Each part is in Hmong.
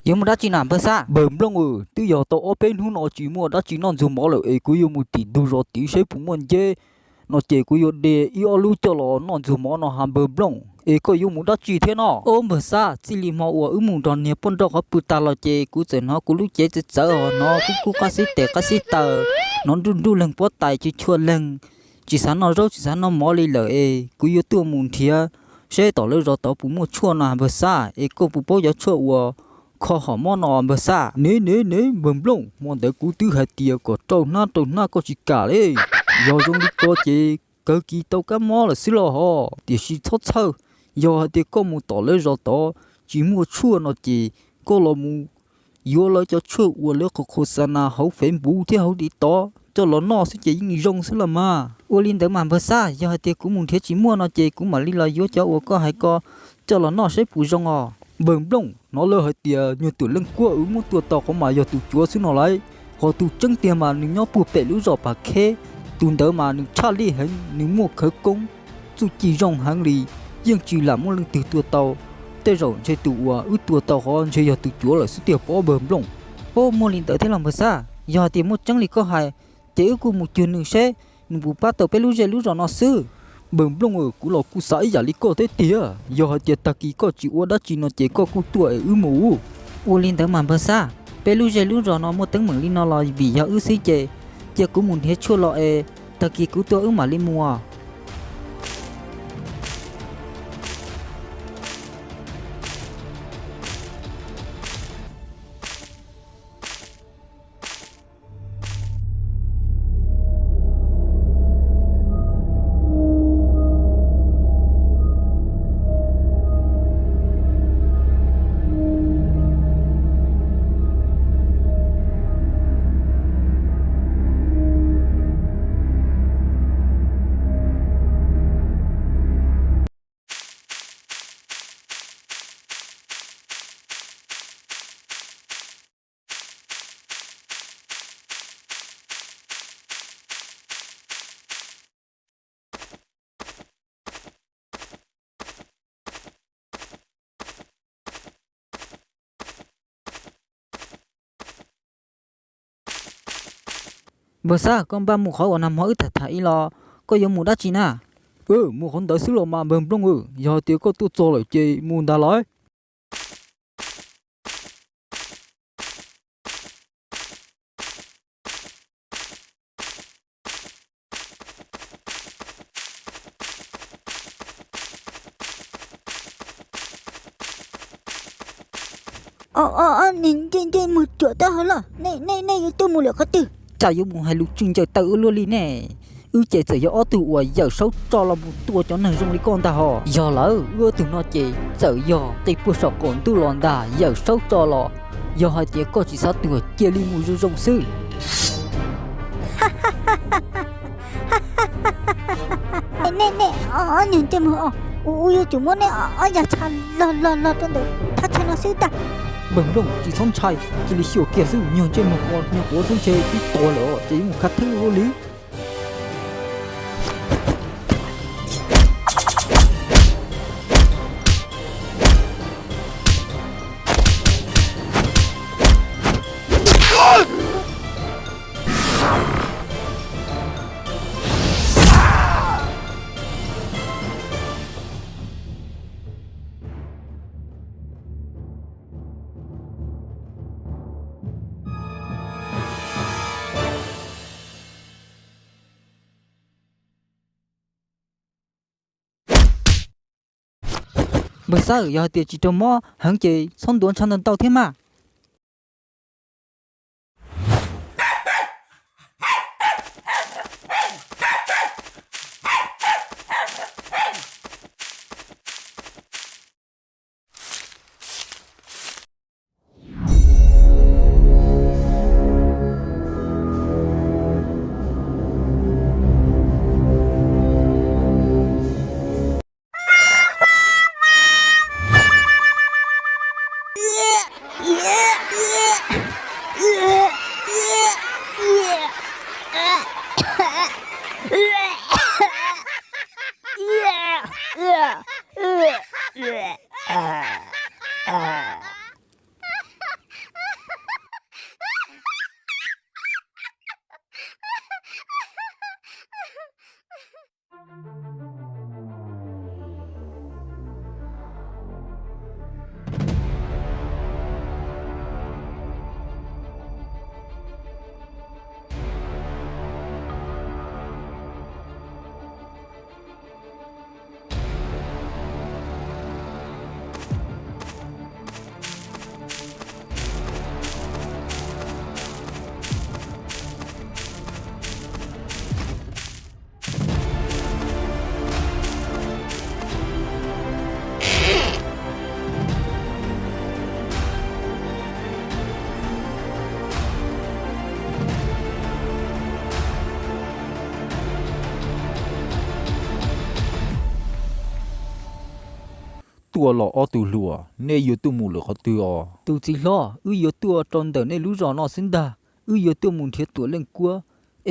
Yuav mus dab tsi na npawg Xab? Npawg Nplooj, twb yog tau ob peb hnub no tsis muaj dab tsi noj ntxuag mov lawm es kuv yuav mus tim ntug zos tim saib puas muaj nceb no ces kuv yuav de ib ob lub coj los noj ntxuag mov no ha npawg Nplooj. Es koj yuav mus dab tsi thiab no? Ob npawg Xab, txij li hmo uas wb mus nrog niag poj nrauj qhov pw tas los ces kuv txawm hnov kuv lub cev txawv txawv, hnov kub kub qab xib tes qab xib taw, hnov nruj nruj leeg puab tais chua chua leeg, tsis xav noj zaub tsis xav noj mov li lawm es kuv yuav tuaj mus nrhiav seb tom lawv zos tod puas muaj tshuaj no ha npawg Xab, es koj puas paub cov tshuaj uas kho hom mob no npawg Xab? Niv niv niv npawg Nplooj, hmo ntawd kuv twb hais tias kom rau hnab rau hnab koj tsis kam li. Yog zoo li ko ces kawg kis tau kab mob lawm xwb los hos, tiam sis txhob txhawj, yog hais tias koj mus tom lawv zos tod tsis muaj tshuaj no ces koj los mus yuav lawv cov tshuaj uas lawv qhov kho xa nas hauv Facebook thiab hauv TikTok coj los noj xwb ces yeej zoo xwb los mas. Ua li ntawd mas npawg Xab, yog hais tias kuv mus nrhiav tsis muaj no ces kuv mam li los yuav cov uas koj hais ko coj los noj saib puas zoo os. Npawg Nplooj, hnov lawv hais tias nyuag tuam leej kuab wb muab tua tau qhov mas yog tus cuav xwb no lauj, ho tus tseeb tiag mas nws nyob puag pem lub zos Pas Kheb. Tus ntawd mas nws tshaj lij heev, nws muaj khawv koob, txuj ci zoo heev li, yeej tsis lam muaj leej twg tua tau. Tej zaum ntshe tus uas wb tua tau qhov ntshe yog tus cuav lawm xwb tiag pob npawg Nplooj. Ob, muaj li ntawd thiab los npawg Xab? Yog hais tias muaj tseeb li koj hais ces wb kuj mus cuag nws seb nws puas pab tau peb lub zej lub zos no xwb. Npawg Nplooj, kuv los kuj xav ib yam li koj thiab tiag, yog hais tias tag kis koj tsis ua dab tsi no ces koj kuj tuaj es wb mus. Ua li ntawd mas npawg Xab, peb lub zej lub zos no muaj teeb meem li no los vim yog wb xwb ces cia kuv mus nrhiav tshuaj los es tag kis kuv tuaj wb mam li mus. Npawg Xab, koj npaj mus qhov uas nag hmo wb tham tham ib los koj yuav mus dab tsi na? Mus qhov ntawd xwb los mas npawg Nplooj, yog hais tias koj tuaj txog lawm ces mus ntag lauj. Ob, ob, nws ntsej ntsej muag cuam taub hau loj, nej, nej yuav tuaj mus lawm qhov twg? Cas yuav mus hais lus tsis ncaws taw ua luaj li ne? Wb ces txawm yog ob tug uas yawm saub tso los mus tua cov neeg zoo li koj ntag hos. Yog lawm, wb ob tug no ces txawm yog qi puag saum qaum ntuj los ntag, yawm saub tso los. Yog hais tias koj tsis xav tuag cia li mus zoo zoo xwb. Nej, nej, ob niag ntsej muag os, kuv yuav tsum muab nej ob yag tshab log log log rau ntawm thaj chaw no xwb tag. Npawg Nplooj, tsis txhob ntshai, cia li xyuas kiag xwb, nyuag ntsej muag qos nyuag quav txhob ntshai, twb tuag lawm ces yuav mus khav theeb ua luaj li. Npawg Xab, yog hais tias tsis raug mob heev ces txhob ntuav ntshav ntau ntau thiab mas. Ua los ob tug hluas, nej yuav tuaj mus lawm qhov twg os? Tus txiv hlob, wb yuav tuaj rau ntawm nej lub zos no xwb ntag. Wb yuav tuaj mus nrhiav Tuam Leej Kuab,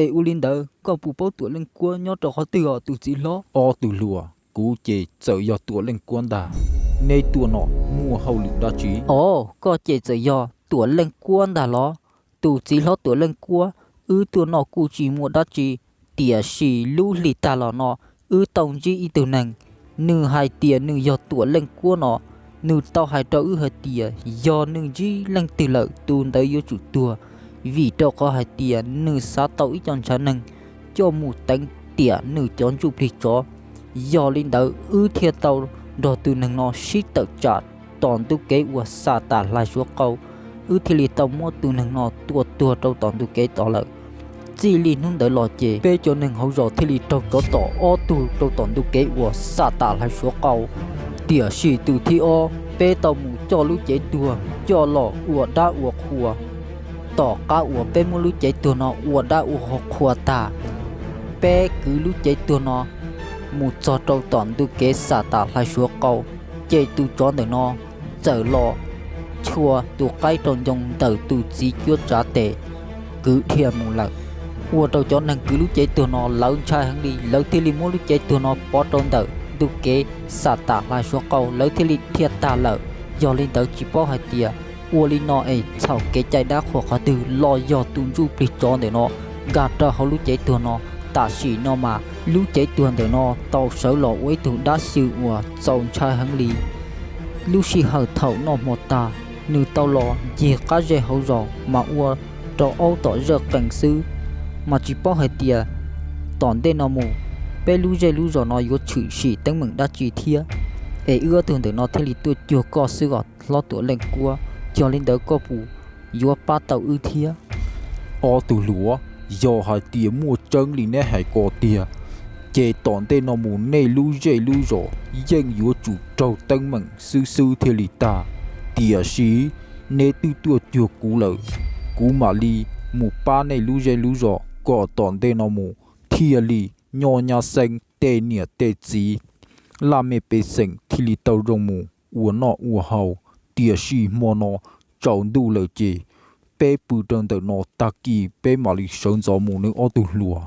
es ua li ntawd koj puas paub Tuam Leej Kuab nyob rau qhov twg os tus txiv hlob? Ob tug hluas, kuv ces txawm yog Tuam Leej Kuab ntag. Neb tuaj no muaj hauj lwm dab tsi? Os, koj ces txawm yog Tuam Leej Kuab ntag los? Tus txiv hlob Tuam Leej Kuab, wb tuaj no kuj tsis muaj dab tsi, tiam sis lub hlis tag los no wb tau ntsib ib tug neeg, nws hais tias nws yog Tuam Leej Kuab no. Nws tau hais rau wb hais tias yog nws ntsib leej twg lawm tus ntawd yuav tsum tuag, vim rau qhov hais tias nws xav tau ib co ntshav neeg coj mus teev tiam nws cov ntsuj plig tsov. Yog li ntawd wb thiaj tau nrog tus neeg no sib tawm tsam tom ntug kev uas xa tas hlais suav qau, wb thiaj li tau muab tus neeg no tua tuag rau tom ntug kev tod lawm. Txij li hnub ntawd los ces peb cov neeg hauv zos thiaj li raug tsov tom ob tug rau tom ntug kev uas xa tas hlais suav qau. Tiam sis tus thib ob peb tau mus coj lub cev tuag coj los ua dab ua qhua. Tom qab uas peb muab lub cev tuag no ua dab ua qhua tag, peb kwv lub cev tuag no mus txog rau tom ntug kev xa tas hlais suav qau, ces tus tsov ntawm no txawm los tshua tus qaib rau ncoo ntawm tus txiv cuab tsav tes kwv dhia mus lawm. Ua rau cov neeg kwv lub cev tuag no lawv ntshai heev li, lawv thiaj li muab lub cev tuag no pov rau ntawm ntug kev xa tas hlais suav qau, lawv thiaj li dhia tag lawm. Yog li ntawd tsis paub hais tias ua li no es txhaum kev cai dab qhuas qhov twg los yog tus ntsuj plig tsov ntawm no nkag rau hauv lub cev tuag no. Tam sim no mas lub cev tuag ntawm no tau sawv los ua ib tug dab xyw uas txaus ntshai heev li. Lub sij hawm thaum noj hmo tag, nws tau los ncig qab zej hauv zos mas ua rau aub tom zawj qees xwb, mas tsis paub hais tias tom ntej no mus peb lub zej lub zos no yuav tshwm sim teeb meem dab tsi thiab. Es wb ob tug ntawm no thiaj li tuaj cuag koj xwb os hlob Tuam Leej Kuab, yog li ntawd koj puas yuav pab tau wb thiab? Ob tug hluas, yog hais tias muaj tseeb li neb hais ko tiag, ces tom ntej no mus nej lub zej lub zos yeej yuav tsum raug teeb meem xwb xwb thiaj li tag. Tiam sis neb twb tuaj cuag kuv lawm, kuv mam li mus pab nej lub zej lub zos kom tom ntej no mus thiaj li nyob nyab xeeb tej niam tej txiv, laj mej pej xeem thiaj li tau zoo mus ua noj ua haus. Tiam sis hmo no tsaus ntuj lawm ces peb pw rau ntawm no, tag kis peb mam li sawv ntxov mus nawb ob tug hluas.